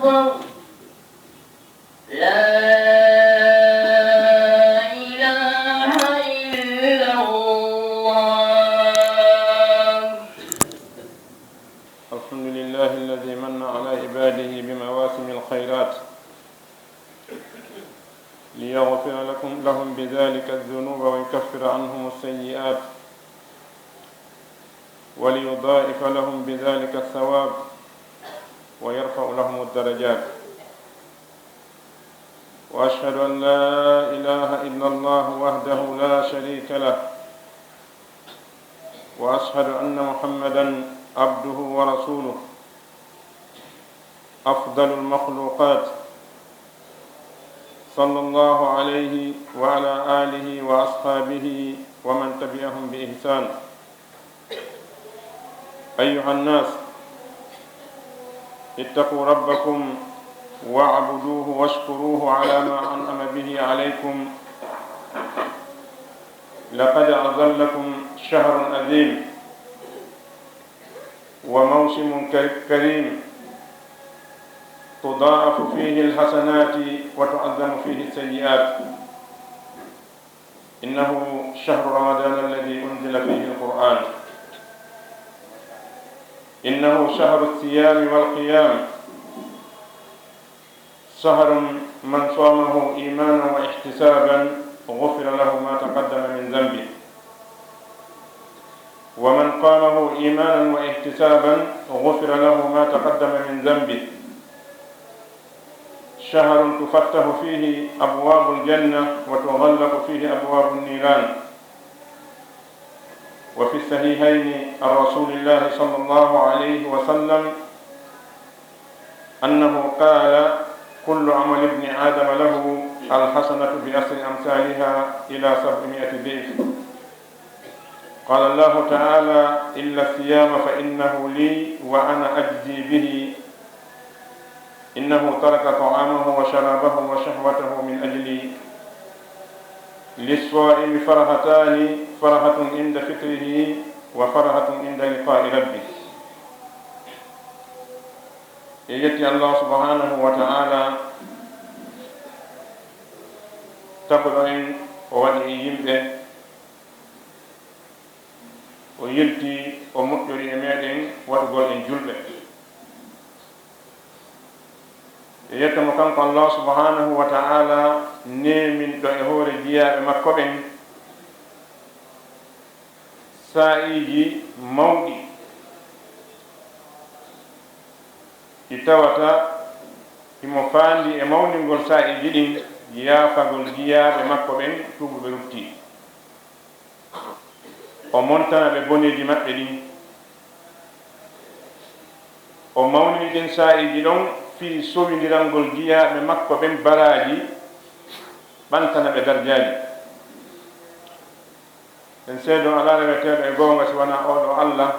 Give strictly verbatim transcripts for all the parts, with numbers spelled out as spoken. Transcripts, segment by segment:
لا إله إلا الله. الحمد لله الذي من على عباده بمواسم الخيرات ليغفر لكم، لهم بذلك الذنوب ويكفر عنهم السيئات وليضاعف لهم بذلك الثواب ويرفع لهم الدرجات. وأشهد أن لا إله إلا الله وحده لا شريك له، وأشهد أن محمدا عبده ورسوله، أفضل المخلوقات، صلى الله عليه وعلى آله وأصحابه ومن تبعهم بإحسان. أيها الناس، اتقوا ربكم واعبدوه واشكروه على ما أنعم به عليكم. لقد أظلكم شهر عظيم وموسم كر-، كريم، تضاعف فيه الحسنات وتعظم فيه السيئات. إنه شهر رمضان الذي أنزل فيه القرآن. إنه شهر الصيام والقيام. شهر من صامه إيمانا واحتسابا غفر له ما تقدم من ذنبه، ومن قامه إيمانا واحتسابا غفر له ما تقدم من ذنبه. شهر تفتح فيه أبواب الجنة وتغلق فيه أبواب النيران. وفي الصحيحين عن رسول الله صلى الله عليه وسلم أنه قال: كل عمل ابن آدم له، الحسنة بعشر أمثالها إلى سبعمائة ضعف. قال الله تعالى: إلا الصيام فإنه لي وأنا أجزي به، إنه ترك طعامه وشرابه وشهوته من أجلي، للصائم فرحتان، فرحة عند فطره وفرحة عند لقاء ربه. En yetti Allah subhanahu wa ta'ala, taguɗo en, o waɗi en yimɓe, o yilti, o moƴƴori e meɗen waɗugol en julɓe. En yetta mo kanko Allah subhanahu wa ta'ala, neeminɗo e hoore jiyaaɓe makko ɓen saa'iiji mawɗi, ɗi tawata himo faandi e mawningol saa'iiji ɗin, yaafagol jiyaaɓe makko ɓen tuubuɓe rutti. O montana ɓe boneeji maɓɓe ɗin. O mawnini ɗin saa'iiji ɗon fii sowindirangol jiyaaɓe makko ɓen baraaji, ɓantana ɓe darjaaji. En seedoo alaa reweteeɗo e goonga si wanaa oo ɗoo Allah,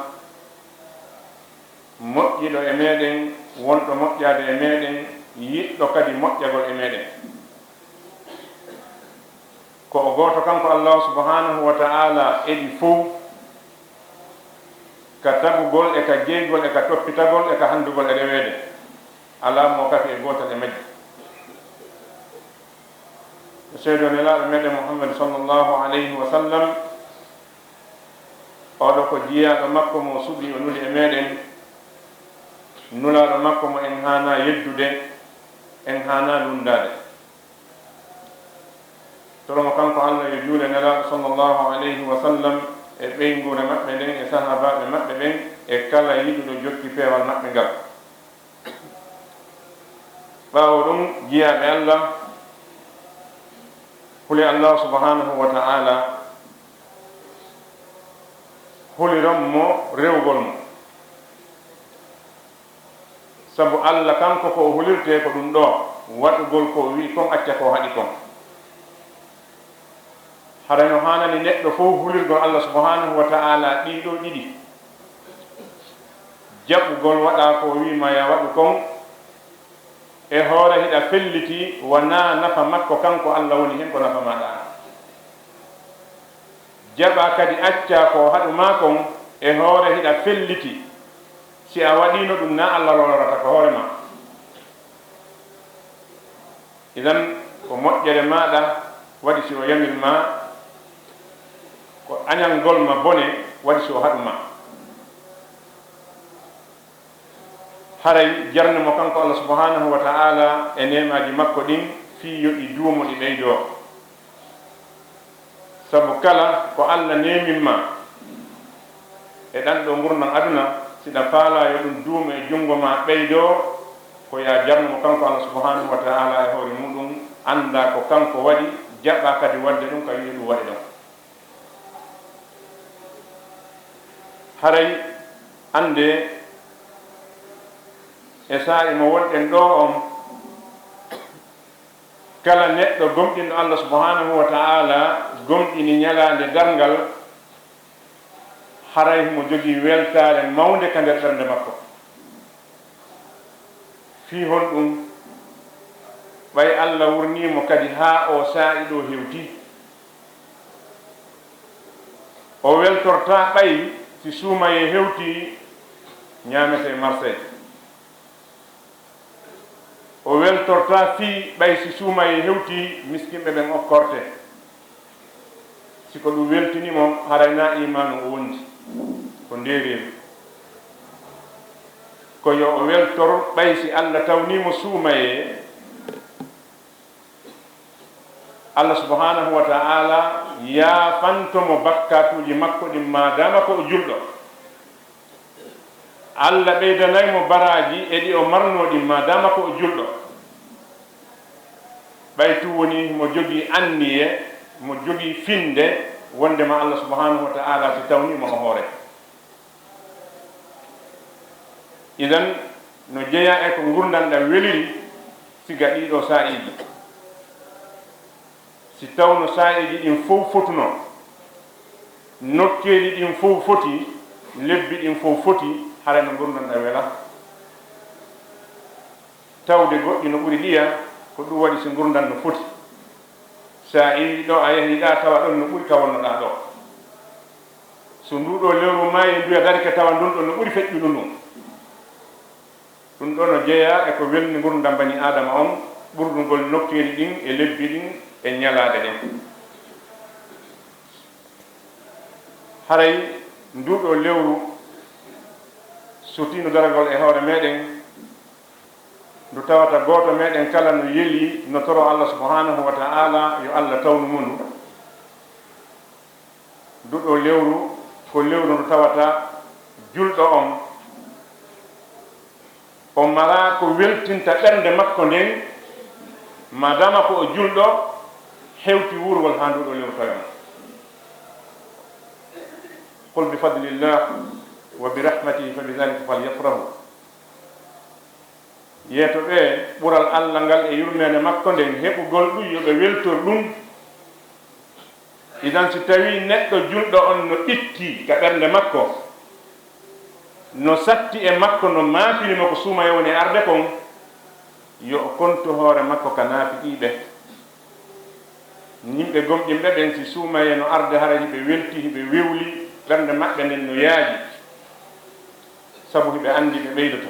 moƴƴiɗo e meɗen, wonɗo moƴƴaade e meɗen, yiɗɗo kadi moƴƴagol e meɗen. Ko o gooto kanko Allah subhanahu wa ta'ala e ɗi fow, ka tagugol e ka jeygol e ka toppitagol e ka handugol e reweede. Alaa mo kafi e gootal e majji. Seedo nelaaɗo meɗen Muhammad sallallahu alayhi wa sallam, oɗo ko jiyaaɗo makko mo suɓi o nuli e meɗen, nulaaɗo makko mo en haanaa yeddude, en haanaa lunndaade. Toromo kanko Allah yo juule nelaaɗo sallallahu alayhi wa sallam e ɓeynguure maɓɓe nden e sahaabaaɓe maɓɓe ɓen e kala yiɗuɗo jokki peewal maɓɓe ngal. Ɓaawo ɗum, jiyaaɓe Allah, huli Allah subhanahu wa ta'ala, huliron mo rewgol mo. Sabu Allah kanko ko o hulirtee ko ɗum ɗoo, waɗugol ko o wi'i kon, acca ko o haɗi kon. Hara no haanani neɗɗo fow hulirgol Allah subhanahu wa ta'ala ɗii ɗoo ɗiɗi, jaɓugol waɗa ko o wi'i ma ya waɗu kon, e hoore hiɗa felliti, wanaa nafa makko kanko Allah woni hen, ko nafa maaɗa an. Jaɓa kadi acca ko o haɗu ma kon, e hoore hiɗa felliti, si a waɗiino ɗum na Allah lororata ko hoore ma. Idan, ko moƴƴere maaɗa waɗi si o yamir ma, ko añangol ma bone waɗi si o haɗu ma. Haray jarne mo kanko Allah subhanahu wa ta'ala e neemaaji makko ɗin fii yo ɗi duumo, ɗi ɓeydoo. Sabu kala ko Allah neemin ma e ɗan ɗoo ngurndan aduna, si ɗa faalaa yo ɗun duumo e junngo maa ɓeydoo, ko yo a jarnu mo kanko Allah subhanahu wa ta'ala e hoore muɗum, anndaa ko kanko waɗi, jaɓaa kadi waɗde ɗun ka wi'i ɗun waɗe ɗon. Haray anndee e saa'i mo wonɗen ɗoo on, kala neɗɗo gomɗinɗo Allah subhanahu wa ta'ala, gomɗini ñalaande darngal, haray himo jogii weltaare mawnde ka nder ɓernde makko. Fii honɗum? Ɓay Allah wurnii mo kadi haa oo saa'i ɗoo hewtii, o weltortaa ɓay si suumayee hewtii ñaametee marsee. O weltortaa fii ɓay si suumayee hewtii miskinɓe ɓen okkortee. Si ko ɗum weltini mo, haray naa iimaanu o wondi, ko ndeereeri. Ko yo o weltor ɓay si Allah tawnii mo suumayee, Allah subhanahu wa ta'ala yaafanto mo bakkaatuuji makko ɗin maadaama ko o julɗo. Allah ɓeydanay mo baraaji e ɗi o marnoo ɗin maadaama ko o julɗo. Ɓay tun wonii mo jogii anniye, mo jogii finnde wonndema Allah subhanahu wa ta'ala si tawnii mo o hoore. Idan, no jeyaa e ko ngurndan ɗan weliri, siga ɗii ɗoo saa'iiji. Si tawno saa'iiji ɗin fow fotuno, nokkeeli ɗin fow foti, lebbi ɗin fow foti, haray no ngurndan ɗan wela. Tawde goɗɗi no ɓuri ɗiya, ko ɗum waɗi si ngurndan no foti. Saa'iiji ɗoo a yahii ɗaa tawa ɗon no ɓuri ka wonnoɗaa ɗoo. So nduu ɗoo lewru maayi nduya darike tawa ndun ɗon no ɓuri feƴƴudu ndun. Ɗum ɗoo no jeyaa e ko welni ngurndan bani Aadama on, ɓurdugol nokkeeli ɗin e lebbi ɗin e ñalaaɗe ɗen. Haray nduu ɗoo lewru sutiino daragol e hoore meɗen, ndu tawata gooto meɗen kala no yelii no toroo Allah subhanahu wa ta'ala yo Allah tawnu mo ndu. Ndu ɗoo lewru ko lewru ndu tawata julɗo on, o maraa ko weltinta ɓernde makko nden, maadaama ko o julɗo, hewti wuurgol haa ndu ɗoo lewru tawi mo. Qul bi fadlillah wa bi rahmatihi fa bi dhalika falyafrahu. Yeeto ɓe ɓural Allah ngal e yurmeende makko nden, heɓugol ɗum, yo ɓe weltor ɗum. Idan, si tawii neɗɗo julɗo on no itti ka ɓernde makko, no satti e makko, no maafini mo ko suumayee woni e arde kon, yo o kontu hoore makko ka naafiqiiɓe. Yimɓe gomɗinɓe ɓen, si suumayee no arde, hara hiɓe welti, hiɓe wewli, ɓernde maɓɓe nden no yaaji, sabu hiɓe anndi ɓe ɓeydoto.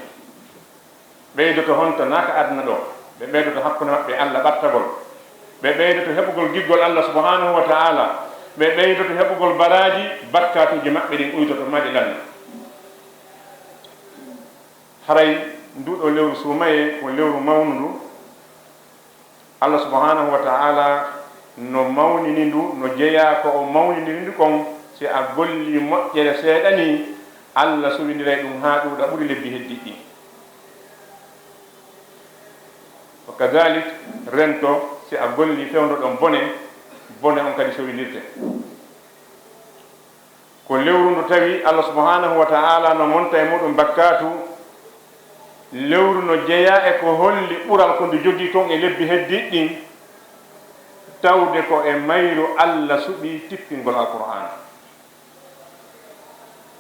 Ɓeydoto honto? Naa ka aduna ɗoo. Ɓe ɓeydoto hakkunde maɓɓe e Allah ɓattagol. Ɓe ɓeydoto heɓugol giggol Allah subhanahu wa ta'ala. Ɓe ɓeydoto heɓugol baraaji, bakkaatuuji maɓɓe ɗin uytoto, maɗi lanna. Haray nduu ɗoo lewru suumayee ko lewru mawnundu. Allah subhanahu wa ta'ala no mawnini ndu, no jeyaa ko o mawniniri ndu kon, si a gollii moƴƴere seeɗa nii, Allah suwindiray ɗum haa ɗuuɗa ɓuri lebbi heddiiɗi ɗin. Wa kadhalik, rento, si a gollii fewndo ɗon bone, bone on kadi suwindirte. Ko lewru ndu tawi Allah subhanahu wa ta'ala no monta e muɗum bakkaatu. Lewru no jeyaa e ko holli ɓural ko ndu jogii kon e lebbi heddiiɗi ɗin, tawde ko e mayru Allah suɓii tippingol Alqur'aana.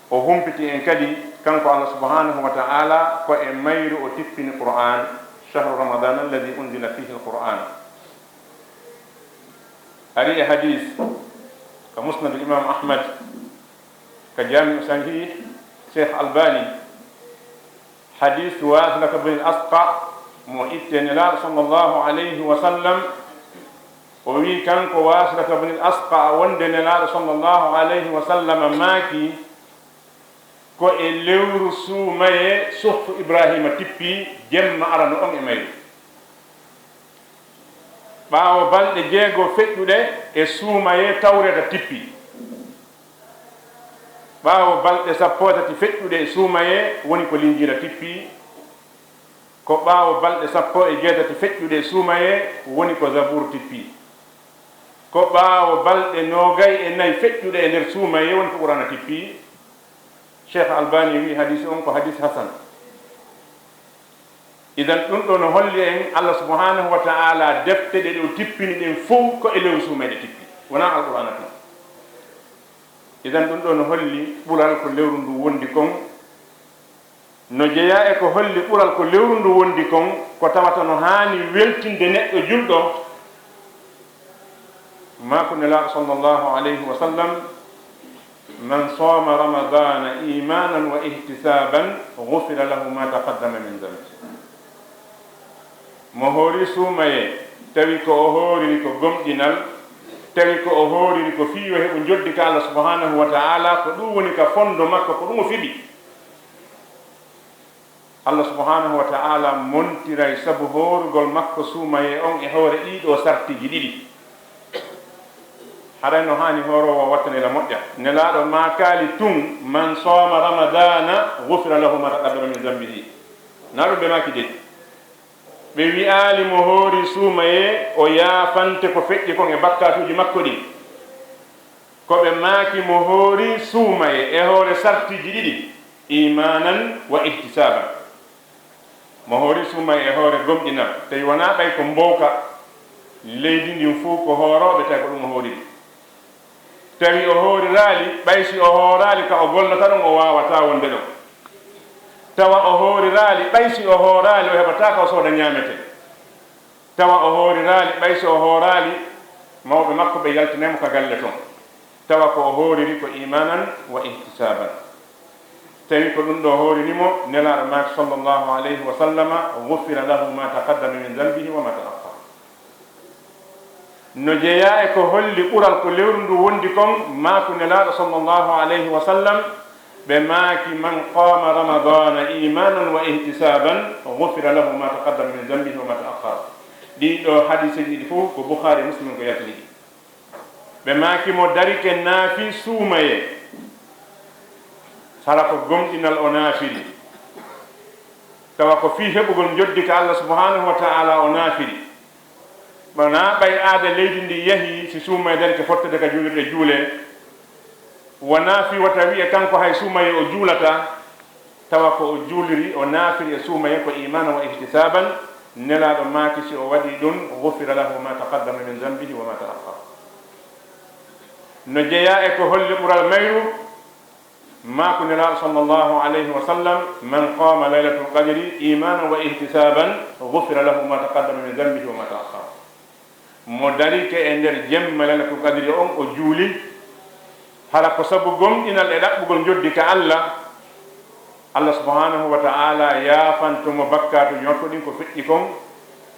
O humpiti en kadi, kanko Allah subhanahu wa ta'ala, ko e mayru o tippini Qur'aan, "Shahru Ramadana alladhi unzila fihi al-Qur'an." Ari e hadis ka Musnadu Imam Ahmad, ka Jami'u Sahih Sheikh Albani, hadis Wasilata bin Asqa, Mo itte Nelaaɗo sallallahu alayhi wa sallam, o wi kanko Wasilata bnil Asqa wonde Nelaaɗo sallallahu alayhi wa sallam maaki, ko e lewru suumaye suhfu Ibrahima tippi jemma arano on e mayru. Ɓaawo balɗe jeego feƴƴuɗe e suumaye Tawreeta tippi. Ɓaawo balɗe sappo e tati feƴƴuɗe e suumaye woni ko Linjiila tippi. Ko ɓaawo balɗe sappo e jeetati feƴƴuɗe e suumaye woni ko Zabuur tippi. Ko ɓaawo balɗe noogay e nayi feƴƴuɗe e nder suumaye woni ko Qur'aana tippi. Cheikh Albani wi hadisi on ko hadis hasan. Idan ɗum ɗo no holli en Allah subhanahu wa ta'ala defte ɗe o tippini ɗen fow ko e lewru suumaye ɗe tippi, wonaa Alqur'aana tun. Idan ɗum ɗo no holli ɓural ko lewru ndu wondi kon. No jeyaa e ko holli ɓural ko lewru ndu wondi kon, ko tawata no haani weltinde neɗɗo julɗo. Maaku Nelaaɗo sallallahu alayhi wa sallam, "Man saama Ramadaana iimaanan wa ihtisaaban, gufira lahu ma taqaddama min dambi." Mo hoori suumaye, tawi ko o hooriri ko gomɗinal, tawi ko o hooriri ko fii yo heɓu njoddi ka Allah subhanahu wa ta'ala, ko ɗum woni ka fondo makko, ko ɗum o fiɓi. Allah subhanahu wa ta'ala montiray sabu hoorugol makko suumaye on e hoore ɗii ɗoo sartiiji ɗiɗi. Haray no haani hooroowo o watta nela moƴƴa. Nelaaɗo maakaali tun, "Man saama Ramadaana, gufira lahu ma taqaddama min dambihi." Na ɗum ɓe maaki de. Ɓe wi'aali mo hoori suumaye, o yaafante ko feƴƴi kon e bakkaatuuji makko ɗin. Ko ɓe maaki mo hoori suumaye e hoore sartiiji ɗiɗi, iimaanan wa ihtisaaban. Mo hoori suumaye e hoore gomɗinal, tawi wonaa ɓay ko mbowka leydi ndin fow ko hoorooɓe, tawi ko ɗum o hooriri. Tawi o hooriraali, ɓay si o hooraali ka o gollata ɗon, o waawataa wonde ɗon. Tawa o hooriraali, ɓay si o hooraali, o heɓataa ka o sooda ñaamete. Tawa o hooriraali, ɓay si o hooraali, mawɓe makko ɓe yaltinay mo ka galle ton. Tawa ko o hooriri ko iimaanan wa ihtisaaban. Tawi ko ɗum ɗo hooriri mo, Nelaaɗo maaki sallallahu alayhi wa sallama, "Gufira lahu ma taqaddama min dambihi wa ma ta'akhkhar." No jeyaa e ko holli ɓural ko lewru ndu wondi kon, maaku Nelaaɗo sallallahu alayhi wa sallam, ɓe maaki, "Man qaama Ramadaana iimaanan wa ihtisaaban, gufira lahu ma taqaddama min dambihi wa ma ta'akhkhar." Ɗii ɗoo hadiiseeji ɗiɗi fof ko Bukhaari e Muslim ko yaltini ɗi. Ɓe maaki mo darike naafi suumaye, hara ko gomɗinal o naafiri, tawa ko fii heɓugol njoddi ka Allah subhanahu wa ta'ala o naafiri. Wonaa ɓay aada leydi ndi yahi si suumaye darike fottode ka juulirɗe juule. Wonaa fii wata wi'e kanko hay suumaye o juulata, tawa ko o juuliri, o naafiri e suumaye ko iimaanan wa ihtisaaban, Nelaaɗo maaki si o waɗii ɗum, gufira lahu ma taqaddama min dambihi wa ma ta'akhkhar. No jeyaa e ko holli ɓural mayru, maaku Nelaaɗo sallallahu alayhi wa sallam, "Man qaama laylatul qadri iimaanan wa ihtisaaban, gufira lahu ma taqaddama min dambihi wa ma ta'akhkhar." Mo darike e nder jemma Laylatul Qadri on, o juuli, hara ko sabu gomɗinal e ɗaɓɓugol njoddi ka Allah, Allah subhanahu wa ta'ala yaafanto mo bakkaatuuji makko ɗin ko feƴƴi kon.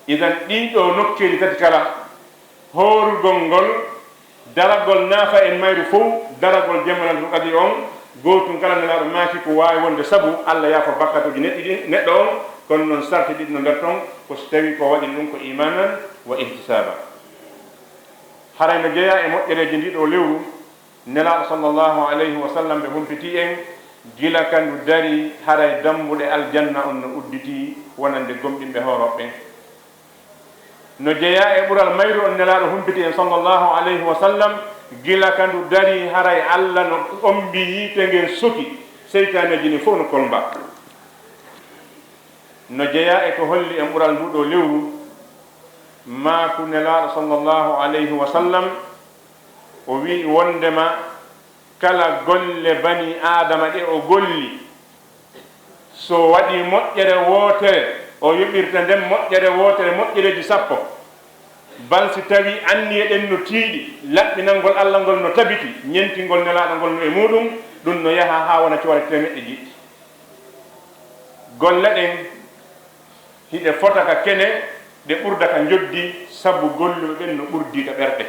Idan, ɗii ɗoo nokkeeli tati kala, hoorugol ngol, daragol naafa en mayru fow, daragol jemma Laylatul Qadri on, gootun kala Nelaaɗo maaki ko waawi wonde sabu Allah yaafo bakkaatuuji neɗɗi ɗin, neɗɗo on, kono non sarti ɗiɗi no nder ton, ko si tawi ko waɗi ɗum ko iimaanan wa ihtisaaban. Haray no jeyaa e moƴƴereeji ndii ɗoo lewru, Nelaaɗo sallallahu alayhi wa sallam ɓe humpitii en, gila ka ndu darii, haray dambuɗe aljanna on no udditii wonande gomɗinɓe hoorooɓe ɓen. No jeyaa e ɓural mayru on Nelaaɗo humpiti en sallallahu alayhi wa sallam, gila ka ndu darii haray Alla no ombi yiite ngen soki, seytaaneeji ɗin fow no kolmba. No jeyaa e ko holli en ɓural nduu ɗoo lewru, maaku Nelaaɗo sallallahu alayhi wa sallam, o wi'i wonndema kala golle banii Aadama ɗe o golli, so waɗii moƴƴere wootere, o yoɓirta nden moƴƴere wootere moƴƴereeji sappo. Bal si tawii anniye ɗen no tiiɗi, laɓɓinangol Alla ngol no tabiti, ñentingol Nelaaɗo ngol no e muuɗum, ɗum no yaha haa wona cuwal teemeɗɗe jeeɗiɗi. Golle ɗen, Hiɗe fota ka kene, ɗe ɓurda ka njoddi, sabu golluɓe ɓen no ɓurdi ka ɓerɗe.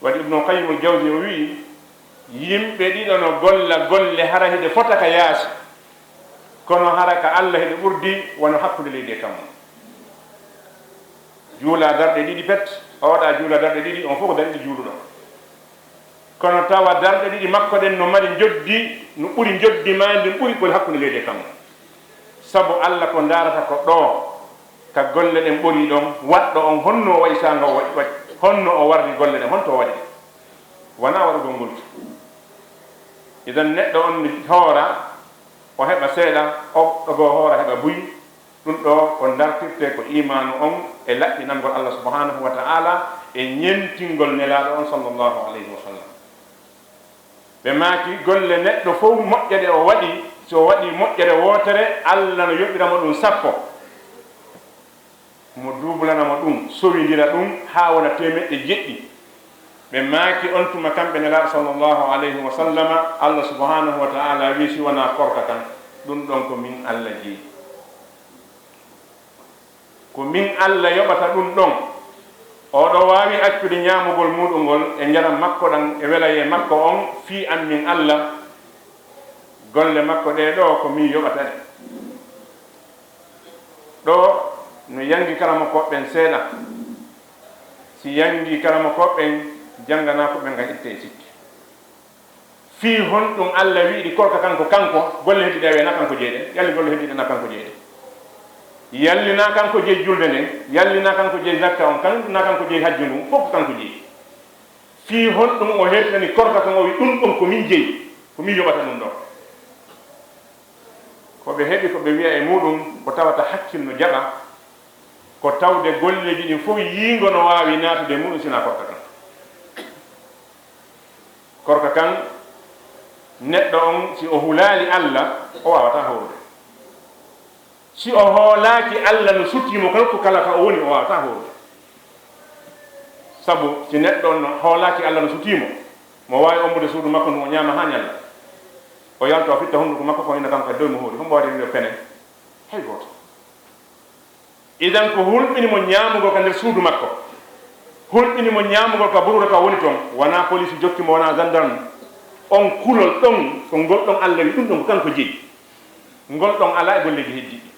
Waɗi Ibnu Qayyimul Jawzi o wi'i, yimɓe ɗiɗo no golla golle hara hiɗe fota ka yaasi, kono hara ka Alla hiɗe ɓurdi, wano hakkunde leydi e kammu. Juula darɗe ɗiɗi pet, oɗa juula darɗe ɗiɗi, on fof ko darɗe ɗiɗi juuluɗo. Kono tawa darɗe ɗiɗi makko ɗen no mari njoddi, no ɓuri njoddi maa ndin ɓuri ɓuri hakkunde leydi e kammu. Sabu Alla ko ndaarata ko ɗo ka golle ɗen ɓori ɗon, waɗɗo on honno o waɗi saanga o waɗi, waɗi, honno o warri golle ɗen, honto o waɗi ɗe. Wonaa waɗugol ngol. Idan neɗɗo on hoora, o heɓa seeɗa, o ɗo goo hoora heɓa buy, ɗum ɗo ko dartirte ko imaanu on e laɓɓinangol Alla subhanahu wa ta'ala e ñentingol Nelaaɗo on sallallahu alayhi wa sallam. Ɓe maaki, golle neɗɗo fof moƴƴere o waɗi, si o waɗi moƴƴere wootere, Alla no yoɓira mo ɗum sappo, mo duubulana mo ɗum, sowindira ɗum haa wona teemeɗɗe jeɗɗi. Ɓe maaki on tuma kamɓe Nelaaɗo sallallahu alayhi wa sallama, Alla subhanahu wa ta'ala wi, si wonaa korka kan, ɗum ɗon ko min Alla jeyi. Ko min Alla yoɓata ɗum ɗon. Oɗo waawi accude ñaamugol muuɗum ngol e njaram makko ɗan e welayee makko on fii an min Alla. Golle makko ɗee ɗoo ko min yoɓata ɗe. Ɗoo no yangi karamokooɓe ɓen seeɗa. Si yangi karamokooɓe ɓen, jannganaa ko ɓen ngan itte e sikki. Fii honɗum Alla wi'i ɗi korka kanko, kanko, golle heddiɗe a wi'a na kanko jeyi ɗe, yalli golle heddiɗe na kanko jeyi ɗe. Yalli na kanko jeyi julde nden, yalli na kanko jeyi zakka on, kan na kanko jeyi hajju ndun, fof ko kanko jeyi. Fii honɗum o hertani korka kan o wi'i ɗum ɗon ko min jeyi, ko min yoɓata ɗum ɗon. Ko ɓe heɓi ko ɓe wi'a e muuɗum ko tawata hakkil no jaɓa, ko tawde golleeji ɗin fof yiingo no waawi naatude e muuɗum sinaa korka kan. Korka kan, neɗɗo on, si o hulaali Alla, o waawataa hoorude. Si o hoolaaki Alla no sutii mo ka nokku kala ka o woni, o waawataa hoorude. Sabu si neɗɗo on no hoolaaki Alla no sutii mo, mo waawi ommude suudu makko ndu o ñaama haa ñalla. O yalta, o fitta hunnduko makko ko ina kanko e dow mo hoori. Hombo waɗi ɗum pene? Hay gooto. Idan ko hulɓini mo ñaamugol ka nder suudu makko, hulɓini mo ñaamugol ka buruure ka woni toon, wonaa poliisi jokki mo, wonaa gendarme. On kulol ɗon, ko ngol ɗon Alla wi ɗum ɗon ko kanko jeyi. Ngol ɗon alaa e golleeji heddiiɗi.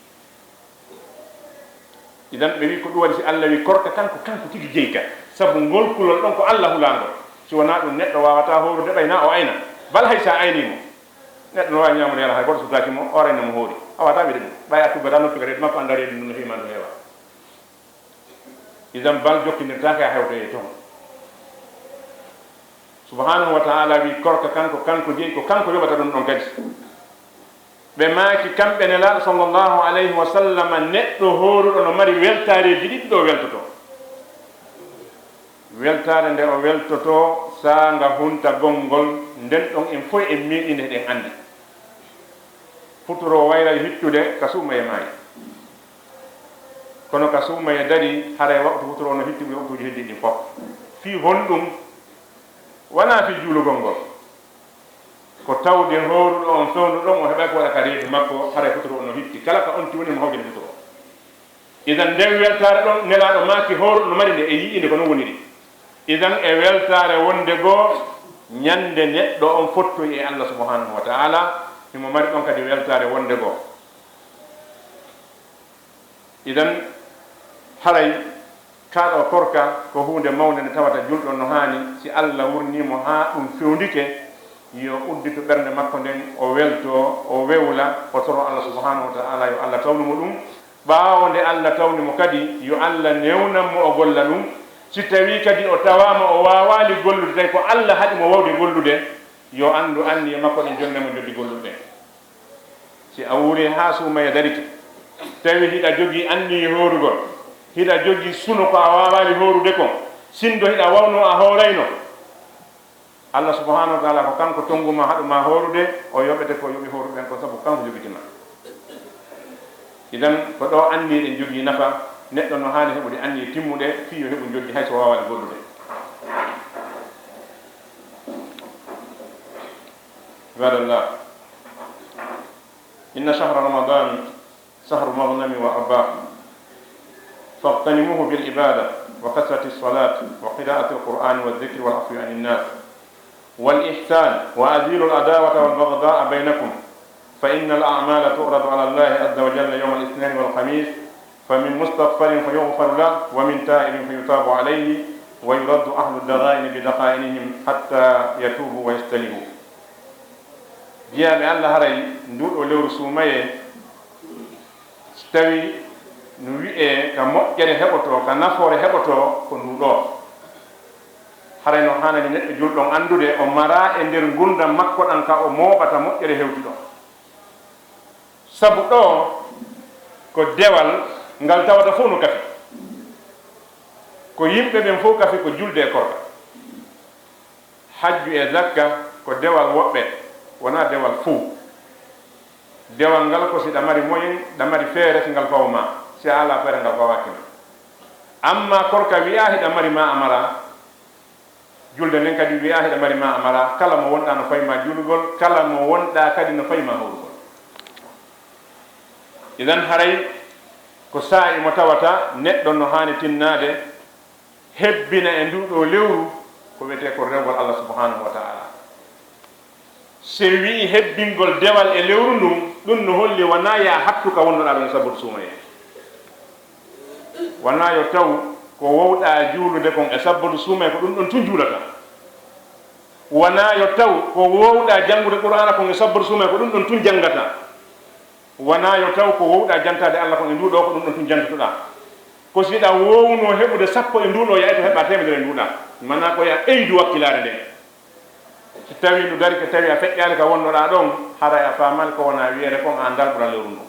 Idan ɓe wi ko ɗum waɗi si Alla wi korka kanko, kanko tigi jeyi ka. Sabu ngol kulol ɗon ko Alla hulaangol. Si wonaa ɗum neɗɗo waawataa hoorude ɓay na o ayna. Bal hay sa aynii mo. Neɗɗo no waawi ñaamude yara hay gooto sutaaki mo, o rayna mo hoori. A waawataa wiide ɗum. Ɓay a tuggataa noppi ka reedu makko, anndaa reedu ndun no heewi maa ndu heewaa. Idan bal jokkindirtaake a hewtoyee toon. Subhanahu wa ta'ala wi korka kanko, kanko jeyi ko kanko yoɓata ɗum ɗon kadi. Ɓe maaki kamɓe Nelaaɗo sallallahu alayhi wa sallam, neɗɗo hooruɗo no mari weltaareeji ɗiɗi ɗo weltotoo. Weltaare nde o weltotoo saanga huntagol ngol, nden ɗon en foy en meeɗi nde, eɗen anndi. Futuro wayray hittude ka suumaye maayi. Kono ka suumaye darii, haray waqtu futuro no hitti ɓuri waqtuuji heddiiɗi ɗin fof. Fii honɗum? Wanaa fii juulugol ngol. Ko tawde hooruɗo on fewndo ɗon, o heɓay ko waɗa ka reedu makko, haray futuro on no hitti. Kala ka on tiwni mo hawjini futuro. Idan nden weltaare ɗon, Nelaaɗo maaki hooruɗo no mari nde e yi'inde ko non woniri. Idan e weltaare wonde goo, ñande neɗɗo on fottoyi e Allah subhanahu wa ta'ala, himo mari ɗon kadi weltaare wonde goo. Idan haray kaa ɗoo korka ko huunde mawnde nde tawata julɗo no haani, si Allah wurnii mo haa ɗum fewndike, yo udditu ɓernde makko nden, o weltoo, o wewla, o toroo Allah subhanahu wa ta'ala yo Allah tawnu mo ɗum. Ɓaawo nde Allah tawni mo kadi, yo Allah newnan mo o golla ɗum. Si tawii kadi o tawaama o waawaali gollude, tawi ko Allah haɗi mo waawde gollude, yo anndu anniya makko ɗin jonna mo joddi gollude. Si a wuurii haa suumayee darike, tawi hiɗa jogii anniya hoorugol, hiɗa jogii suno ko a waawaali hoorude kon, sinndo hiɗa waawno a hoorayno, Allah subhanahu wa ta'ala ko kanko tonngu ma, haɗu ma hoorude, o yoɓete ko yoɓi hooruɓe ɓen kon, sabu kanko jogiti ma. Idan ko ɗoo anniya ɗen jogii nafa, neɗɗo no haani heɓude anniya timmuɗe fii yo heɓu joddi hay so waawaali gollude. عباد الله، إن شهر رمضان شهر مغنم ورباح، فاغتنموه بالعبادة وكثرة الصلاة وقراءة القرآن والذكر والعفو عن الناس والإحسان، وأزيلوا العداوة والبغضاء بينكم، فإن الأعمال تعرض على الله عز وجل يوم الاثنين والخميس، فمن مستغفر فيغفر له ومن تائب فيتاب عليه، ويرد أهل الدغائن بدغائنهم حتى يتوبوا ويستلموا. Jiyaaɓe Allah, haray nduuɗo lewru suumayee, so tawi no wi'ee ka moƴƴere heɓotoo, ka nafoore heɓotoo, ko nduuɗoo. Haray no haanani neɗɗo julɗo on anndude o maraa e nder ngurndan makko ɗan ka o mooɓata moƴƴere hewtuɗo. Sabu ɗoo ko dewal ngal tawata fow no kafi. Ko yimɓe ɓen fow kafi ko julde e korka. Hajju e zakka ko dewal woɓɓe, wonaa dewal fow. Dewal ngal ko si ɗa mari moyen, ɗa mari feere si ngal faw ma, si a alaa feere ngal fawaaki ma. Amma korka wi'aa hiɗa mari ma a maraa, julde nden kadi wi'aa hiɗa mari ma a maraa, kala mo wonɗaa no fay ma juulugol, kala mo wonɗaa kadi no fay ma hawrugol. Idan haray ko saa'i mo tawata neɗɗo no haani tinnaade, hebbina e nduuɗoo lewru ko wiyetee ko rewgol Allah subhanahu wa ta'ala. Si wi'i hebbingol dewal e lewru ndun, ɗun no holli wanaa yo a hattu ka wonnoɗaa ɗon e sabbude suumayee. Wanaa yo taw ko wowɗaa juulude kon e sabbude suumayee ko ɗun ɗon tun juulataa. Wanaa yo taw ko wowɗaa janngude Qur'aana kon e sabbude suumayee ko ɗun ɗon tun janngataa. Wanaa yo taw ko wowɗaa jantaade Allah kon e nduuɗoo ko ɗun ɗon tun jantotoɗaa. Ko si hiɗa wownoo heɓude sappo e nduuɗoo, yo a eto heɓaa teemedere e nduuɗaa. Manaa ko yo a ɓeydu wakkilaare nden. Si tawii ndu darike, tawi a feƴƴaali ka wonnoɗaa ɗon, haray a faamaali ko wonaa wi'eede kon, a anndaa ɓural lewru ndun.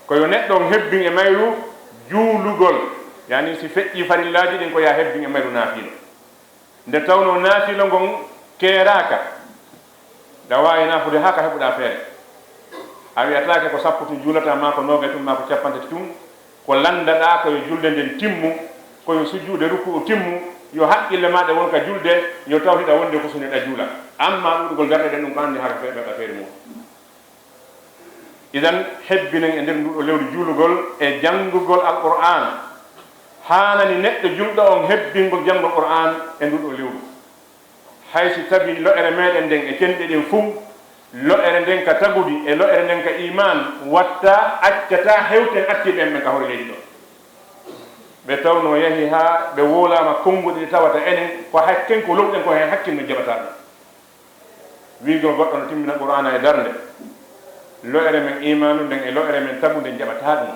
Ko yo neɗɗo on hebbin e mayru juulugol, yaani si feƴƴii farillaaji ɗin, ko yo a hebbin e mayru naafiila. Nde tawnoo naafiila ngon keeraaka, ɗa waawi naafude haa ka heɓuɗaa feere. A wi'ataake ko sappo tun juulataa, maa ko noogay tun, maa ko cappanɗe tati tun. Ko lanndaɗaa ko yo julde nden timmu, ko yo sujuude ruku'u timmu, yo haqqille maaɗa won ka julde, yo taw hiɗa wonde ko sune ɗa juula. Amma ɗuuɗugol darɗe ɗen ɗun ko anndi haa ka fe-, ka feere mun. Idan, hebbinen e nder nduuɗoo lewru juulugol e janngugol Alqur'aan. Haanani neɗɗo julɗo on hebbingol janngol Qur'aan e nduuɗoo lewru. Hay si tabii lo'ere meɗen nden e cenɗe ɗen fow, lo'ere nden ka tagudi e lo'ere nden ka iimaan, watta accataa hewten attii ɓen ɓen ka hoore leydi ɗoo. Ɓe tawnoo yahi haa ɓe wowlaama konnguɗi ɗi tawata enen ko hakken ko lowɗen ko heen hakkil men jaɓataa ɗum. Wiigol goɗɗo no timmina Qur'aana e darnde, lo'ere men iimaanu nden e lo'ere men tagu nden jaɓataa ɗum.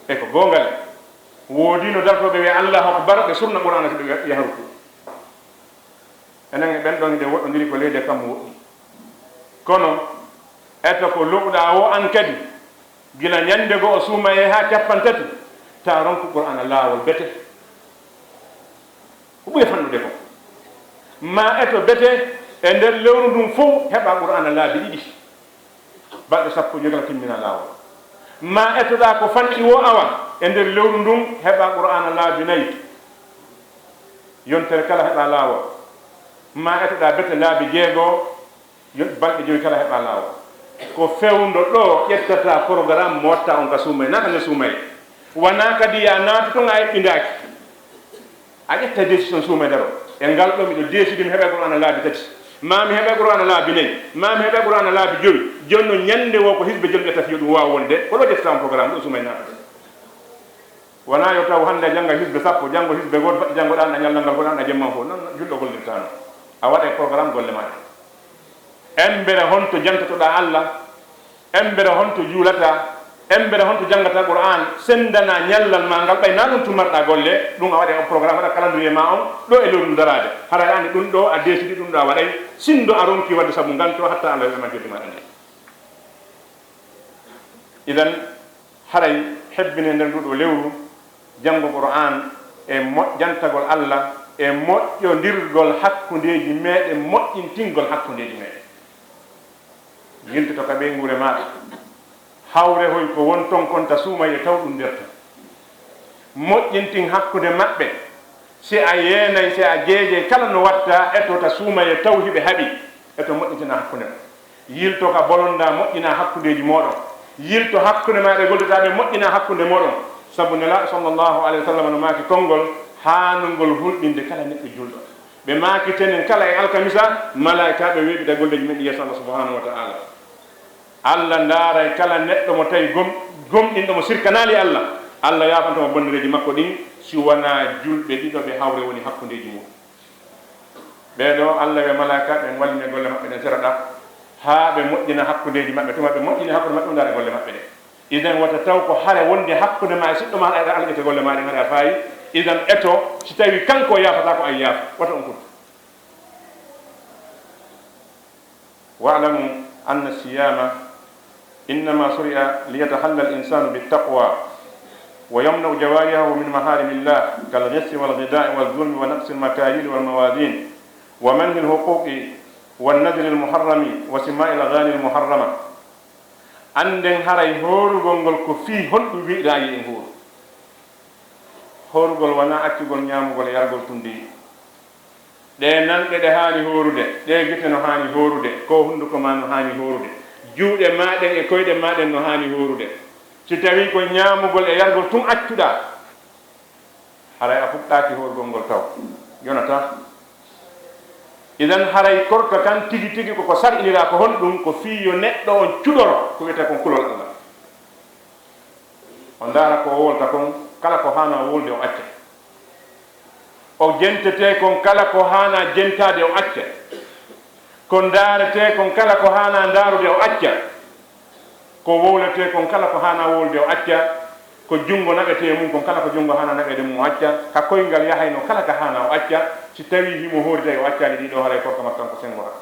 E ko goonga le, woodii no dartooɓe wi'a Allahu Akbar, ɓe surna Qur'aana si ɓe yaha ruku. Enen e ɓen ɗon hiɗen woɗɗondiri ko leydi e kammu woɗɗi. Kono, eto ko lo'uɗaa woo an kadi, gila ñannde go'o suumayee haa cappanɗe tati, taa ronku Qur'aana laawol bete. Ko ɓuri fanɗude kon. Maa eto bete e nder lewru ndun fow heɓaa Qur'aana laabi ɗiɗi. Balɗe sappo e joy kala timminaa laawol. Maa etoɗaa ko fanɗi woo awa e nder lewru ndun heɓaa Qur'aana laabi nayi. Yontere kala heɓaa laawol. Maa etoɗaa bete laabi jeego, yo-, balɗe joy kala heɓaa laawol. Ko fewndo ɗoo ƴettataa programme mo watta on ka suumayee, naa ka nder suumayee. Wanaa kadi yo a naatu ton a eɓɓindaaki. A ƴetta décision suumayee daro. E ngal ɗoo miɗo décidi mi heɓay Qur'aana laabi tati. Maa mi heɓay Qur'aana laabi nayi. Maa mi heɓay Qur'aana laabi joy. Jooni non ñannde woo ko hisbe joy mi ƴetta fii yo ɗum waaw wonde. Ko ɗoo ƴettataa on programme ɗoo suumayee naatude. Wanaa yo taw hannde a jannga hisbe sappo, janngo hisbe gooto, faɗɗi janngo ɗan, a ñallal ngal fof ɗan, a jemma fof. Non, non, julɗo gollirtaano. A waɗay programme golle maa ɗen. Embere honto jantotoɗaa Allah? Embere honto juulataa? Embere honto janngataa Qur'aan? Senndanaa ñallal maa ngal, ɓay naa ɗum tun marɗaa golle, ɗum a waɗay on programme, waɗa calendrier maa on, ɗoo e lewru ndun daraade. Haray a anndi ɗum ɗoo, a décidi ɗum ɗoo a waɗay, sinndo a ronki waɗde sabu nganto, hatta Allah yoɓe majjorde maaɗa nden. Idan, haray hebbinee nder nduuɗoo lewru janngo Qur'aan e moƴƴantagol Allah e moƴƴondirgol hakkundeeji meeɗen, moƴƴintingol hakkundeeji meeɗen. Yiltoto ka ɓeynguure maaɗa, hawrehoy ko won ton kon ta suumayee taw ɗum nder ton. Moƴƴintin hakkunde maɓɓe. Si a yeenay, si a jeejay, kala no watta, eto ta suumayee taw hiɓe haɓi, eto moƴƴintinaa hakkunde mon. Yilto ka bolondaa, moƴƴinaa hakkundeeji mooɗon. Yilto hakkunde maaɗa e gollidiiɓe, moƴƴina hakkunde mooɗon. Sabu Nelaaɗo sallallahu alayhi wa sallam no maaki konngol haanungol hulɓinde kala neɗɗo juulɗo. Ɓe maaki tenen kala e alkamisa, malaa'ikaaɓe weeɓida golleeji men ɗi yeeso Allah subhanahu wa ta'ala. Allah ndaaray kala neɗɗo mo tawi gom-, gomɗinɗo mo sirkanaali Allah, Allah yaafanto mo bonnereeji makko ɗin, si wanaa julɓe ɗiɗo ɓe hawre woni hakkundeeji mum. Ɓee ɗoo, Allah wi'a malaa'ika ɓen wallina golle maɓɓe ɗen sera ɗaa, haa ɓe moƴƴina hakkundeeji maɓɓe. Tuma ɓe moƴƴini hakkunde maɓɓe, ndaare golle maɓɓe ɗen. Idan wata taw ko hare wonde hakkunde maa e siɗɗo maa, aɗa alƴete golle maa ɗen, hare a faayi. Idan eto, si tawi kanko o yaafata ko an yaafa, wata on kuttu. واعلموا أن الصيام إنما شرع ليتحلى الإنسان بالتقوى ويمنع جوارحه من محارم الله كالغش والخداع والظلم ونقص المكاييل والموازين ومنع الحقوق والنظر المحرم وسماع الأغاني المحرمة. Annden haray hoorugol ngol ko fii honɗum wi'raa yo en hooru. Hoorugol wanaa accugol ñaamugol e yargol tun de. Ɗee nanɗe ɗe haani hoorude, ɗee gite no haani hoorude, ko hunnduko maa no haani hoorude, juuɗe maa ɗen e koyɗe maa ɗen no haani hoorude. Si tawii ko ñaamugol e yargol tun accuɗaa, haray a fuɗɗaaki hoorugol ngol taw, yonataa. Idan haray korka kan tigi tigi ko ko sar'iniraa ko honɗum? Ko fii yo neɗɗo on cuɗoro ko wi'etee kon kulol Allah. O ndaara ko o wowlata kon, kala ko haanaa wowlude o acca. O jentetee kon, kala ko haanaa jentaade o acca. Ko ndaaretee kon, kala ko haanaa ndaarude o acca. Ko wowletee kon, kala ko haanaa wowlude o acca. Ko junngo naɓetee e mum kon, kala ko junngo haanaa naɓeede e mum o acca. Ka koyngal yahayno kala ka haanaa o acca. Si tawii himo hoori tawi o accaali ɗii ɗoo, haray korka makko kan ko senngoraa.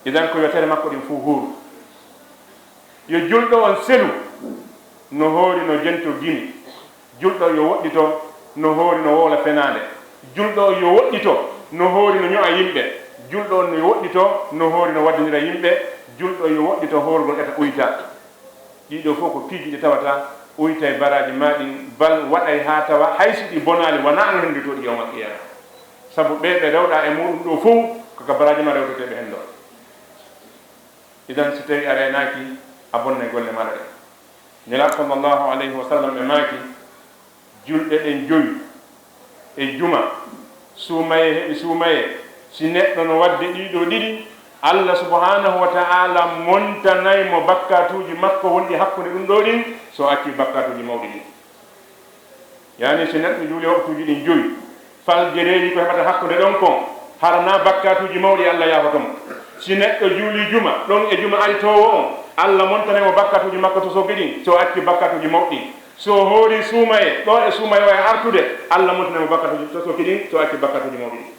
Idan ko yo tere makko ɗin fow hooru. Yo julɗo on selu no hoori no jento gimi. Julɗo yo woɗɗito no hoori no wowla fenaande. Julɗo on yo woɗɗito no hoori no ño'a yimɓe. Julɗo on yo woɗɗito no hoori no waddinira yimɓe. Julɗo yo woɗɗito hoorugol eta uyta. Ɗii ɗoo fow ko piiji ɗi tawata uytay baraaji maa ɗin, bal waɗay haa tawa hay si ɗi bonaali, wanaa an hennditooɗi yawmal qiyaama. Sabu ɓee ɓe rewɗaa e muuɗum ɗoo fow, ko ka baraaji maa rewtetee ɓe henndoo. Idan, si tawii a reenaaki, a bonnay golle maaɗa ɗen. Nelaaɗo sallallahu alayhi wa sallam ɓe maaki, julɗe ɗen jowi e juma, suumayee heɓi suumayee, si neɗɗo no waɗde ɗii ɗoo ɗiɗi, Allah subhanahu wa ta'ala montanay mo bakkaatuuji makko wonɗi hakkunde ɗum ɗoo ɗin, so o accii bakkaatuuji mawɗi ɗin. Yaani, si neɗɗo juuli waktuuji ɗin jowi, faljereeji ko heɓata hakkunde ɗon kon, hara naa bakkaatuuji mawɗi Allah yaafoto mo. Si neɗɗo juuli juma, ɗon e juma aritoowo on, Allah montanay mo bakkaatuuji makko tosoki ɗin, so o acci bakkaatuuji mawɗi ɗin. So o hoori suumayee, ɗoo e suumayee o e artude, Allah montanay mo bakkaatuuji tosoki ɗin, so o acci bakkaatuuji mawɗi ɗin.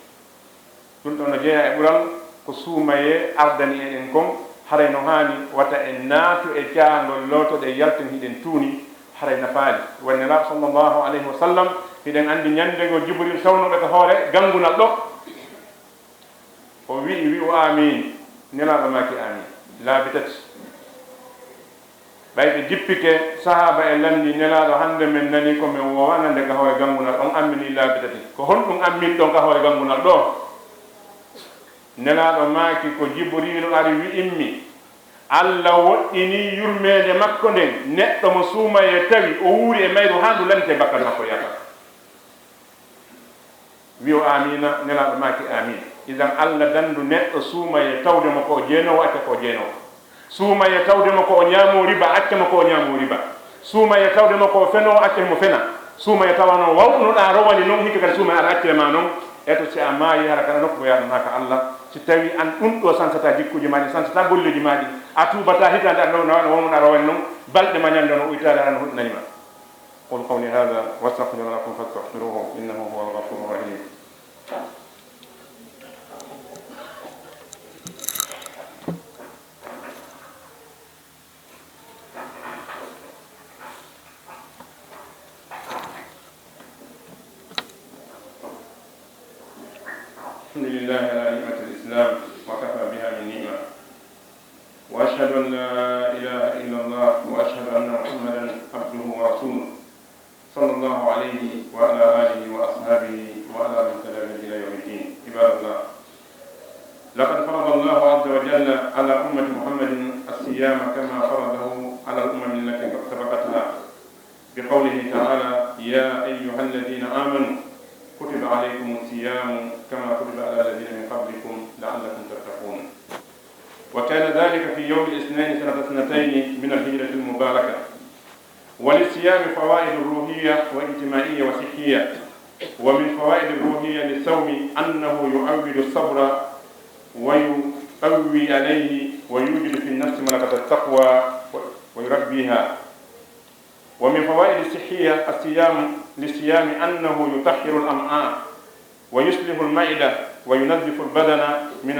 Ɗum ɗon no jeyaa e ɓural ko suumayee ardani eɗen kon, haray no haani wata en naatu e caangol lootoɗen yalten hiɗen tuuni, haray nafaali. Wonde Nelaaɗo sallallahu alayhi wa sallam, hiɗen anndi ñande goo Jibril tawnooɗo ka hoore ganngunal ɗoo, o wi'i, wi'u aamiin, Nelaaɗo maaki aamiin laabi tati. Ɓay ɓe jippike, sahaaba en lanndii Nelaaɗo, hannde men nanii ko men woowaani, hannde ka hoore ganngunal on amminii laabi tati. Ko honɗum amminɗon ka hoore ganngunal ɗoo? Nelaaɗo maaki, ko Jibriilu ari wi'immi, Allah woɗɗinii yurmeende makko nden, neɗɗo mo suumayee tawi o wuuri e mayru haa ndu lannitee, bakkaatu makko yaafaama. Wi'u aamiina, Nelaaɗo maaki aamiin. Idan Allah danndu neɗɗo suumayee tawde mo ko o jeenoowo, acca ko o jeenoowo. Suumayee tawde mo ko o ñaamoo riba, acca mo ko o ñaamoo riba. Suumayee tawde mo ko o fenoowo, acca mo fena. Suumayee tawa no wawɗunoɗaa rowani non, hikka kadi suumayee ara accire ma non. Eto, si a maayii, hara kala nokku mo yaaɗanaaka Allah. Si tawii an ɗum ɗoo sansataa jikkuuji maa ɗin, sansataa golleeji maa ɗin, a tuubataa hitaande, a no, no, no wawɗunoɗaa rowani non, balɗe ma ñande no uytaade, hara no huɗinani ma. أقول قولي هذا وأستغفر الله لكم فاستغفروه إنه هو الغفور الرحيم. الحمد لله على نعمة الإسلام وكفى بها من نعمة. وأشهد أن لا إله إلا الله وأشهد أن محمدا عبده ورسوله صلى الله عليه وعلى آله وأصحابه وعلى من تبعهم إلى يوم الدين. عباد الله، لقد فرض الله عز وجل على أمة محمد الصيام الصيام كما فرضه على الأمم التي سبقتها، بقوله تعالى: يا أيها الذين آمنوا كتب عليكم الصيام كما كتب على الذين من قبلكم لعلكم تتقون. وكان ذلك في يوم الاثنين سنة اثنتين من الهجرة المباركة. وللصيام فوائد روحية واجتماعية وصحية. ومن فوائد الروحية للصوم أنه يعود الصبر ويقوي عليه ويوجد في النفس ملكة التقوى ويربيها. ومن فوائد الصحية الصيام للصيام أنه يطهر الأمعاء ويصلح المعدة وينظف البدن من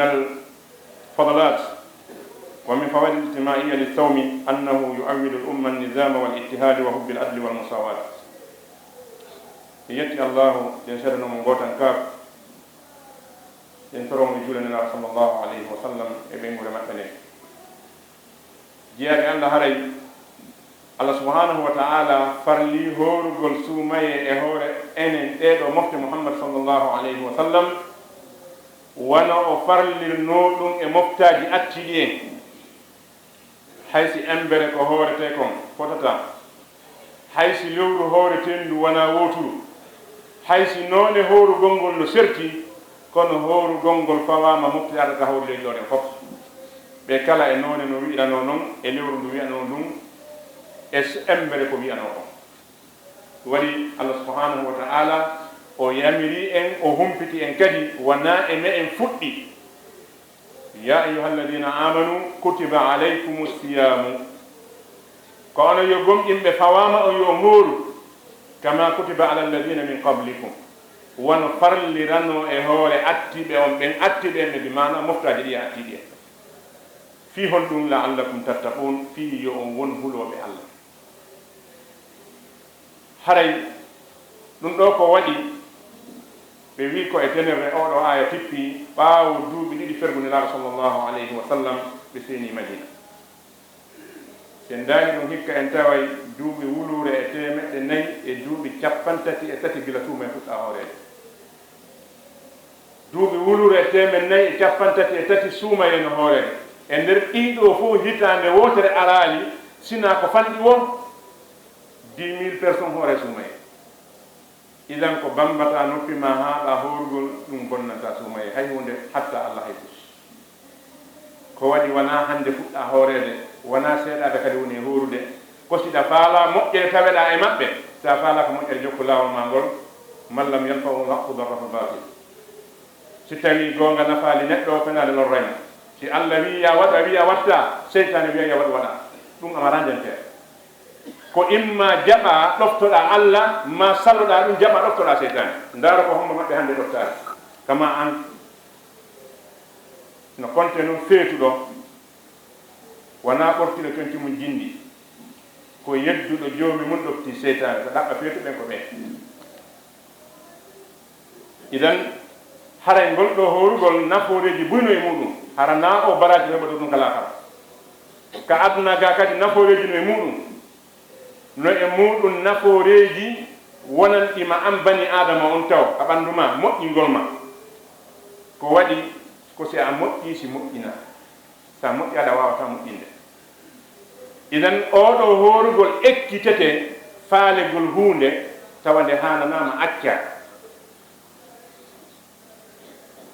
الفضلات. ومن فوائد الاجتماعية للصوم أنه يعود الأمة النظام والاتحاد وحب العدل والمساواة. En yetti Allahu, en seedano mo gootan kaako, en toro mo juulde Nelaaɗo sallallahu alayhi wa sallam e ɓeynguure maɓɓe nden. Jiyaaɓe Allah, haray Allah subhanahu wa ta'ala farli hoorugol suumaye e hoore enen ɗee ɗoo mofte Muhammad sallallahu alayhi wa sallam, wano o farlirnoo ɗum e moftaaji attiiɗi en. Hay si embere ko hooretee kon fotataa, hay si lewru hooreteendu wanaa wooturu, hay si noone hoorugol ngol no serti, kono hoorugol ngol fawaama mofte adata hawri leydi ɗoo ɗen fof. Ɓe kala e noone no wi'iranoo non, e lewru ndu wi'anoo ndun, e s-, embere ko wi'anoo kon. Waɗi Allah subhanahu wa ta'ala o yamiri en, o humpiti en kadi, wonaa e me'en fuɗɗi. يا أيها الذين آمنوا كتب عليكم الصيام. Ko onon yo gomɗinɓe, fawaama on yo on hooru, كما كتب على الذين من قبلكم, wano farliranoo e hoore attiiɓe on ɓen, attiiɓe en ɓe, bi maana moftaaji ɗi attiiɗi en. Fii honɗum? لعلكم تتقون, fii yo on won hulooɓe Allah. Haray ɗum ɗoo ko waɗi, ɓe wi'i ko e tenirre oo ɗoo aaya tippi ɓaawo duuɓi ɗiɗi fergu Nelaaɗo sallallahu alayhi wa sallam, ɓe seenii Madiina. Si en ndaari ɗum hikka, en taway duuɓi wuluure e teemeɗɗe nayi e duuɓi cappanɗe tati e tati gila suumaye fuɗɗaa hooreede. Duuɓi wuluure e teemeɗɗe nayi e cappanɗe tati e tati suumaye no hooreede. E nder ɗii ɗoo fof, hitaande wootere araali, sinaa ko fanɗi woo, dix mille personnes hoore suumaye. Idan, ko bambataa noppi maa haaɓaa hoorugol, ɗum bonnantaa suumaye hay huunde, hatta Allah hay fus. Ko waɗi wonaa hannde fuɗɗaa hooreede, wonaa seeɗaaɓe kadi woni e hoorude. Ko si ɗa faalaa moƴƴere taweɗaa e maɓɓe, si a faalaaka moƴƴere, jokku laawol maa ngol. من لم ينفعه الحق ضره الباطل. Si tawii goonga nafaali neɗɗo, fenaande lorray mo. Si Allah wi'i yo a waɗu, a wi'i a waɗtaa, seytaane wi'a yo a waɗu, waɗaa. Ɗum a maraa ndeen feere. Ko imma jaɓaa ɗoftoɗaa Allah, maa saloɗaa ɗum, jaɓaa ɗoftoɗaa seytaane. Ndaara ko hombo maɓɓe hannde ɗoftaade. Kama an. No konte nun feetuɗo, wonaa ɓortiiɗo conci mum jinndi. Ko yedduɗo joomi mum ɗoftii seytaane, ko ɗaɓɓa feetuɓe ɓen ko ɓen. Idan, haray ngol ɗoo hoorugol nafooreeji buy no e muuɗum, hara naa o baraaji heɓata ɗum ka laakara. Ka aduna gaa kadi nafooreeji no e muuɗum. No e muuɗum nafooreeji wonanɗi ma an bani Aadama on taw ka ɓanndu maa, moƴƴingol ma. Ko waɗi ko si a moƴƴii, si moƴƴinaa. Si a moƴƴaali, a waawataa moƴƴinde. Idan, oo ɗoo hoorugol ekkitete faalegol huunde tawa nde haananaama accaa.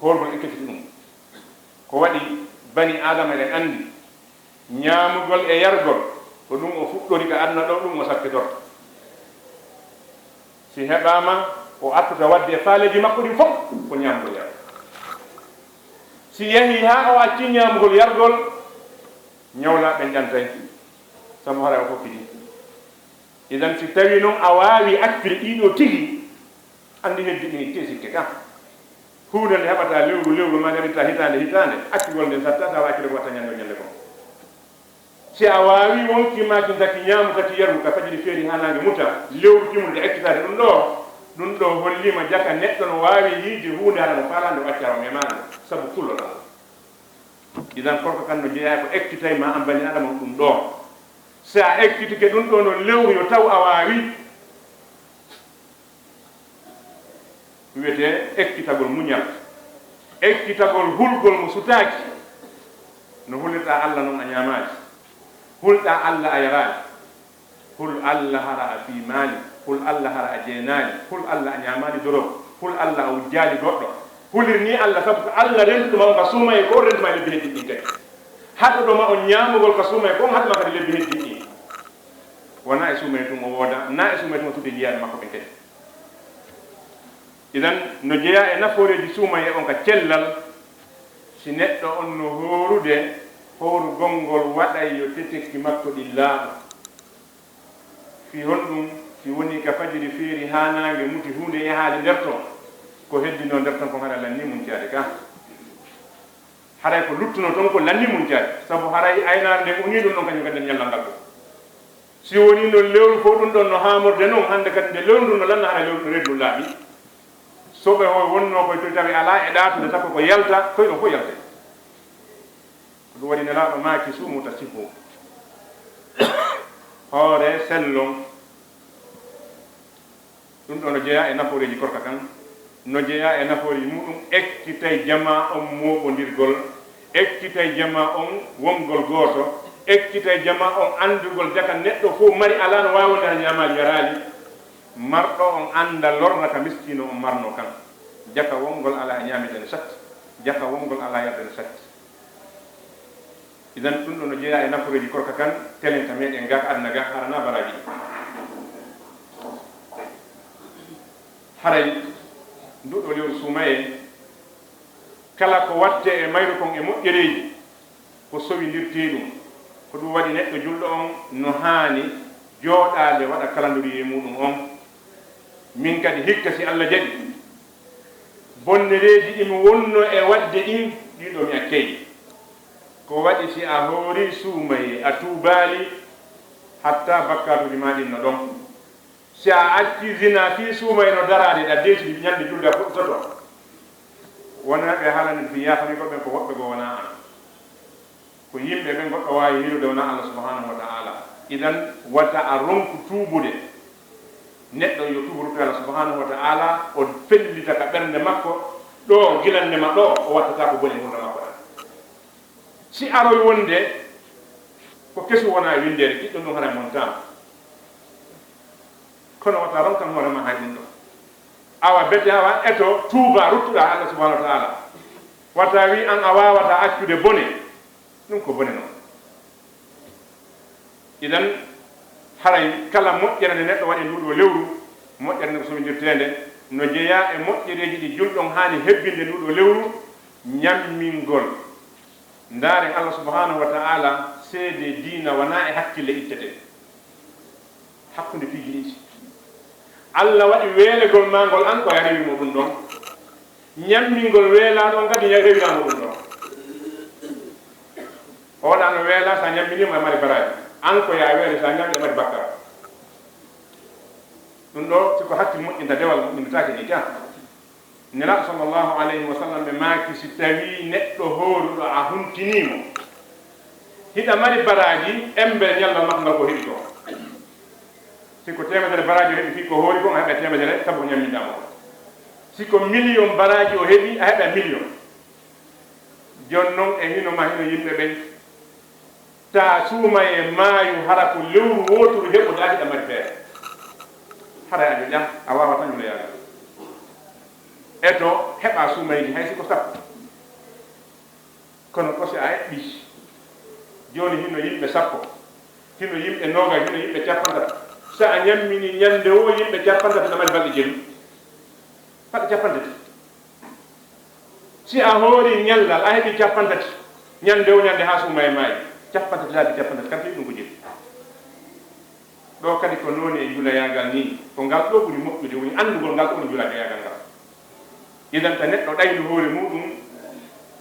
Hoorugol ekkitete ɗum. Ko waɗi bani Aadama eɗen anndi ñaamugol e yargol ko ɗum o fuɗɗori ka aduna ɗoo, ɗum o sakkitorta. Si heɓaama, o artata waɗde e faaleeji makko ɗin fof ko ñaamugol yargol. Si yahii haa o acci ñaamugol yargol, ñawlaaɓe ɓen ƴantay, sabu haray o fokkiti. Idan, si tawii non a waawii accude ɗii ɗoo tigi, anndi heddi ɗin ittee sikke kan. Huunde nde heɓataa lewru lewru, maa nde heɓataa hitaande hitaande, accugol nden sattaa, tawa accugol ko watta ñande o ñande goo. Si a waawii wonkii maa kin taki ñaamu, taki yaru ka fajiri feeri haa naange muta, lewru timmude accitaade ɗum ɗoo, ɗum ɗoo hollii ma jaka neɗɗo no waawi yiide huunde hara mo faalaa nde o accaa o memaande, sabu kulol Allah. Idan, korka kan no jeyaa ko ekkitay ma an bani Aadama ɗum ɗoo. Si a ekkitike ɗum ɗoo no lewru yo taw a waawii, wiyetee ekkitagol muñal, ekkitagol hulgol mo sutaaki, no hulirɗaa Allah non a ñaamaaki. Hulɗa Alla a yaraali. Hul Alla hara a fiimaali. Hul Alla hara a jeenaali. Hul Alla a ñaamaali dorob. Hul Alla a wujjaali goɗɗo. Hulir ni Alla, sabu ko Alla rentuɗo ma on ka suumaye, ko on rentu ma e lebbi heddiiɗi ɗin kadi. Haɗuɗo ma on ñaamugol ka suumaye, ko on haɗu ma kadi lebbi heddiiɗi ɗin. Wonaa e suumaye tun o wooda, naa e suumaye tun o suddi jiyaaɓe makko ɓen kadi. Idan, no jeyaa e nafooreeji suumaye on ka cellal, si neɗɗo on no hoorude, hoorugol ngol waɗay yo tetekki makko ɗin laaɓa. Fii honɗun? Si wonii ka fajiri feeri haa naange muti, huunde yahaali nder ton, ko heddinoo nder ton kon haray lannii muncaade ka. Haray ko luttunoo ton ko lannii muncaade, sabu haray aynaare nden unii ɗun ɗon kañun kadi nder ñallal ngal ɗon. Si wonii non lewru fow ɗun ɗon no haamorde non, hande kadi nde lewru ndun no lanna, haray lewru, reedu ndun laaɓii. Soɓe o wonnoo koy toy tawi alaa e ɗaatude, takko ko yalta, koy ɗon fow yaltay. Ko ɗun waɗi Nelaaɗo maaki, "Suumu tasihu." Hoore sellon. Ɗun ɗoo no jeyaa e nafooreeji korka kan, no jeyaa e nafooreeji muuɗun, ekkitay jamaa on mooɓondirgol, ekkitay jamaa on wongol gooto, ekkitay jamaa on anndugol jaka neɗɗo fow mari, alaa no waawi wonde a ñaamaali yaraali. Marɗo on annda lorra ka miskiino on marnoo kan. Jaka wongol alaa e ñaamde no satti, jaka wongol alaa yarde no satti. Idan, ɗun ɗoo no jeyaa e nafooreeji korka kan, telen ka meɗen ga ka aduna ga, hara naa baraaji ɗin. Haray, nduu ɗoo lewru suumayee, kala ko wattee e mayru kon e moƴƴereeji, ko sowindirtee ɗun. Ko ɗun waɗi neɗɗo julɗo on no haani jooɗaade waɗa kalanduriyee muuɗun on. Min kadi hikka si Alla jaɓi, bonnereeji ɗi mi wonnoo e waɗde ɗin, ɗii ɗoo mi accay ɗi. Ko waɗi si a hoorii suumayee, a tuubaali, hatta bakkaatuuji maa ɗin no ɗon. Si a accii zinaa fii suumayee no daraade, ɗa deeti ñande julde a fuɗɗoto. Wonaa ɓe haalani fii yaafamii ko ɓen ko woɓɓe goo wonaa an. Ko yimɓe ɓen goɗɗo waawi hiirude wonaa Alla subhanahu wa ta'ala. Idan, wata a ronku tuubude. Neɗɗo yo tuubu rutto Alla subhanahu wa ta'ala, o fellita ka ɓernde makko, ɗoo gilannde ma ɗoo, o wattata ko boni e ngurndan makko ɗan. Si aroy wonde ko kesu wonaa e winndeede, ɗiɗɗon ɗun haray montaama. Kono wata ronkan hoore maa hay ɗun ɗoo. Awa bete, awa eto, tuuba, ruttuɗaa Alla subhanahu wa ta'ala. Wata wii an a waawataa accude bone. Ɗun ko bone non. Idan, haray kala moƴƴere nde neɗɗo waɗi nduu ɗoo lewru, moƴƴere nden ko sowindirteende, no jeyaa e moƴƴereeji ɗi julɗo on haani hebbinde nduu ɗoo lewru, ñammingol. Ndaaren, Alla subhanahu wa ta'ala, seedee diina wonaa e hakkille ittetee. Hakkunde piiji ɗiɗi. Alla waɗi weelegol maa ngol, an ko a rewi mo ɗun ɗon. Ñammingol weelaaɗo on kadi, ya-, rewiraama ɗun ɗon. Oo ɗoo no weelaa, si a ñamminii mo, a marii baraaji. An ko yo a weele, si a ñamii, a marii bakkaatu. Ɗun ɗoo, si ko hakkil moƴƴinta dewal, moƴƴintataake nii ka. Nelaaɗo sallallahu alayhi wa sallam ɓe maaki, si tawii neɗɗo hooruɗo a huntinii mo, hiɗa mari baraaji, emmbere ñallal makko ngal ko heɓi ko. Si ko teemedere baraaji o heɓi fii ko hoori kon, a heɓay teemedere sabu ko ñamminɗaa mo kon. Si ko miliyon baraaji o heɓi, a heɓay miliyon. Jooni non, e hino maa hino yimɓe ɓen, taa suumayee maayu, hara ko lewru wooturu heɓuɗaa, hiɗa mari feere. Haray a ƴoƴaa, a waawataa juloyaagal. Eto, heɓaa suumayee hay si ko sappo. Kono ko si a eɓɓii, jooni hino yimɓe sappo, hino yimɓe noogay, hino yimɓe cappanɗe tati. Si a ñamminii ñande woo yimɓe cappanɗe tati, na mari balɗe jeeɗiɗi. Balɗe cappanɗe tati. Si a hoorii ñallal, a heɓii cappanɗe tati. Ñande woo ñande haa suumayee maayi. Cappanɗe tati laabi cappanɗe tati, kam fii ɗun ko jeeɗiɗi. Ɗoo kadi ko noone e juloyaagal nii, ko ngal ɗoo ɓuri moƴƴude, woni anndugol ngal ɗoo woni juloyaagal ngal. Idan, ta neɗɗo ɗayni hoore muuɗum,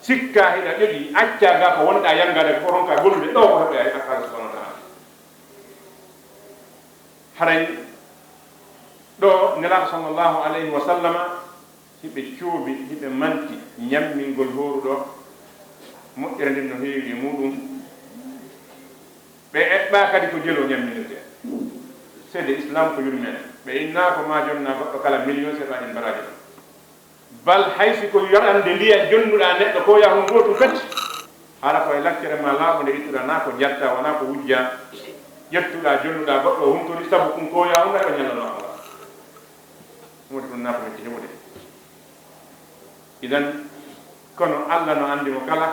sikkaa hiɗa ƴoƴi, accaa gaa ko wonɗaa yanngaade ko, ronkaa gollude ɗoo ko heɓoyaa e Alla subhanahu wa ta'ala. Haray ɗoo Nelaaɗo sallallahu alayhi wa sallama, hiɓe coobi, hiɓe manti ñammingol hooruɗo, moƴƴere nden no heewi e muuɗum. Ɓe eɓɓaa kadi ko jelo ñamminirtee. Seede Islaam ko yurmeende. Ɓe innaa ko maa jonnaa goɗɗo kala miliyon seeɗa ɗin baraaji ɗon. Bal hay si ko yarande ndiyan jonnuɗaa neɗɗo ko yahun gootum kadi, Hara ko e laccere ma laaɓunde ittuɗaa, naa ko njatta, wonaa ko wujja. Ƴettuɗaa, jonnuɗaa goɗɗo o huntori, sabu kun ko ya on, aɗa ñallanoo Allah. Ɗum waɗi ɗum naa ko metti heɓude. Idan, kono Allah no anndi mo kala.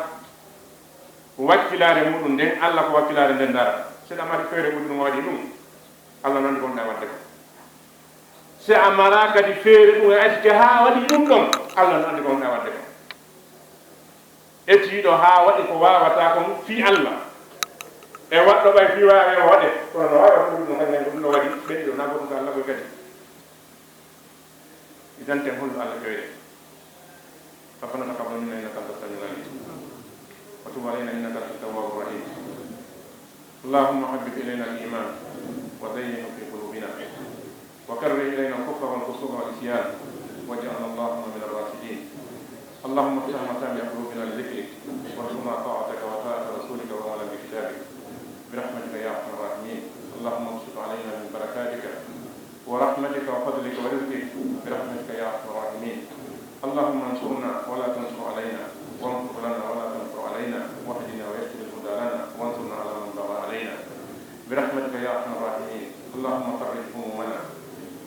Wakkilaare muɗum nden, Allah ko wakkilaare nden dara. Si a marii feere ɓuri ɗum, a waɗii ɗum, Allah no anndi ko wonɗaa waɗde ko. Si a maraa kadi feere ɗum, a ettike haa waɗii ɗum ɗon, Allah no anndi ko wonɗaa waɗde ko. Etiiɗo haa waɗi ko waawataa kon fii Allah. E waɗɗo ɓay fii waawee o waɗe. Kono no waawi waɗude ɗum, hannden ko ɗum no waɗi, ɓe ɗiɗo naa gotum ko Allah koy kadi. Idan ten hollu Allah feere. ربنا تقبل منا إنك أنت السميع العليم وتب علينا إنك أنت التواب الرحيم. اللهم حبب إلينا الإيمان وزينه في قلوبنا وكره إلينا الكفر والفسوق والعصيان واجعلنا اللهم من الراشدين. اللهم افتح مسامع قلوبنا لذكرك وارزقنا طاعتك وطاعة رسولك وعملا بكتابك برحمتك يا أرحم الراحمين. اللهم ابسط علينا من بركاتك ورحمتك وفضلك ورزقك برحمتك يا أرحم الراحمين. اللهم انصرنا ولا تنصر علينا، وانصر لنا ولا تنصر علينا، واهدنا ويسر الهدى لنا، وانصرنا على من بغى علينا برحمتك يا أرحم الراحمين. اللهم فرج همومنا،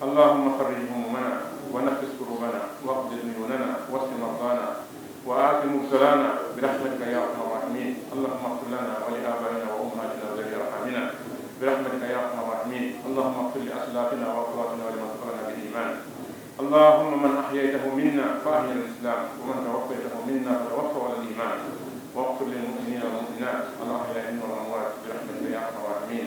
اللهم فرج همومنا، ونفس كروبنا، واقض ديوننا، واشف مرضانا، وآت مبتلانا برحمتك يا أرحم الراحمين. اللهم اغفر لنا ولآبائنا وأمهاتنا وذوي أرحامنا برحمتك يا أرحم الراحمين. اللهم اغفر لأسلافنا وأخواتنا ولمن سبقنا بالإيمان. اللهم من أحييته منا فأحيه على الإسلام، ومن توفيته منا فتوفه على الإيمان، واغفر للمؤمنين والمؤمنات الأحياء منهم والأموات برحمتك يا أرحم الراحمين.